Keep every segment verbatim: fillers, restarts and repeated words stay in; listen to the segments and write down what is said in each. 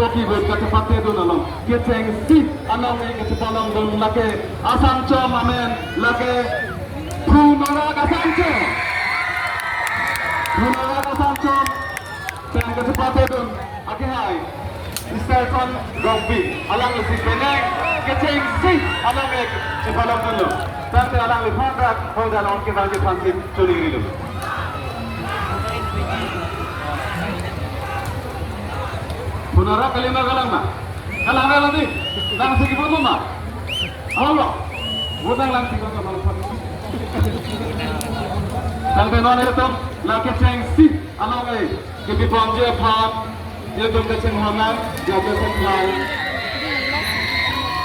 Ki vote kachepatedun along kechengsi along ke kachepalongdun lake Asanchom amen, lake Phunorak Asanchom. Phunorak Asanchom pen kachepatedun akehai Sterson Rongpi, alanglisi penang kechengsi along ke chepalongdunlo. Tangte alangliphan dak hongdalong kevangji aphansi choningrilo. Phunorak kalima, kalang ma? Kalang ma ladi? Langsi ki vote ma? Alo. Vote langsi ko ma? Tangte non ilitum la kechengsi along ke kepiponji aphan ilitum kachinghon nang, Jaja Sengphar,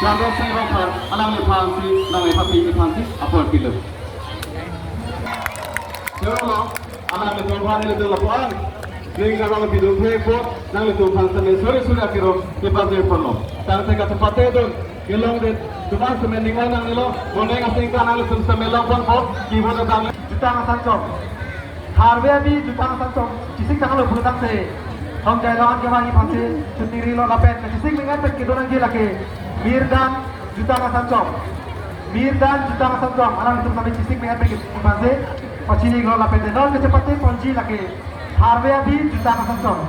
Chandra Sing Rongphar, alangliphansi, alangliphan aphansi apor pilo. Choro lo, alanglitum aphan ilitum lapuan ning karong pidun thepo, nanglitum aphan same suri suri akero kepajirponlo. Tangte kachepatedun kelongdet atum aphan same ning nangnelo, boneng asing ta nanglitum same longponpo, ki vote dam. Jutang Asanchom. Tharve abi Jutang Asanchom chesik tanglo pulo tangte, hongdalong kevangji aphansi choningrilo lapen kachesik mengan pen kedun nangji lake Mirdan Jutang Asanchom. Mirdan Jutang Asanchom, alanglitum same chesik mengan pen kedun aphansi pachinilo lapen non kachepate ponji lake Tharve abi Jutang Asanchom.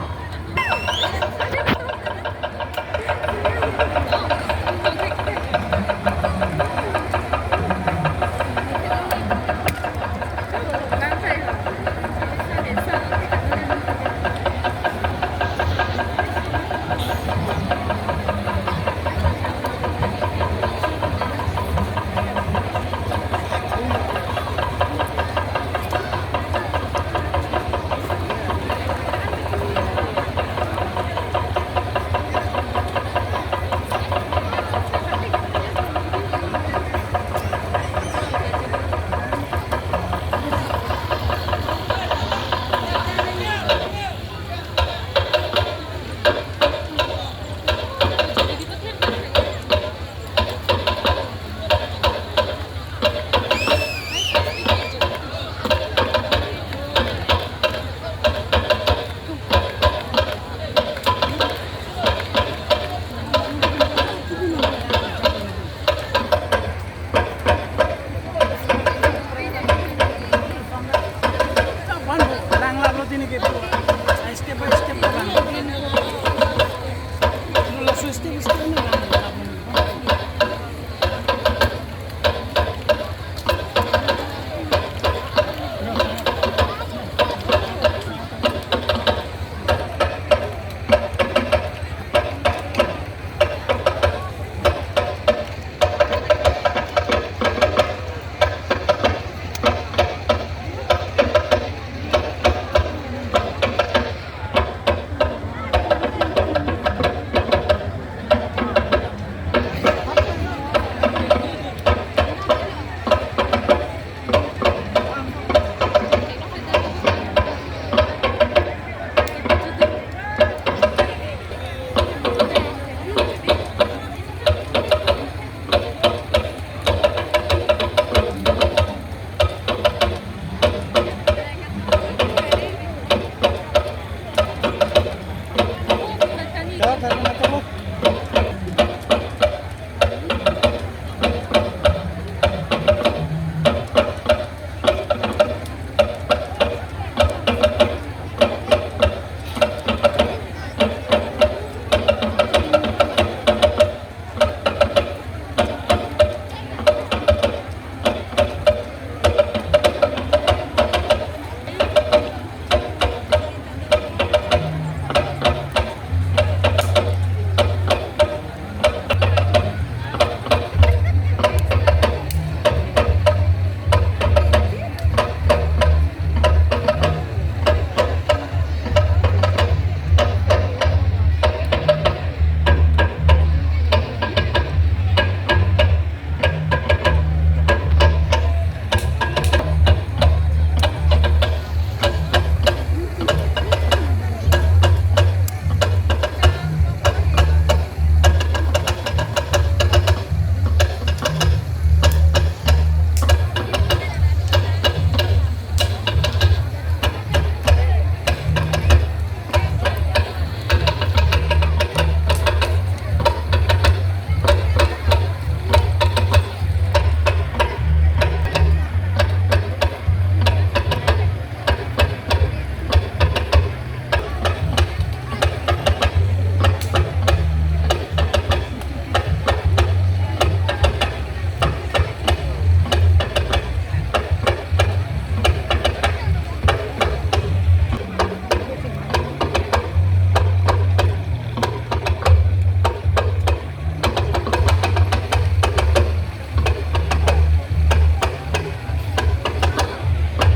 Step by step lang. Laso step step lang.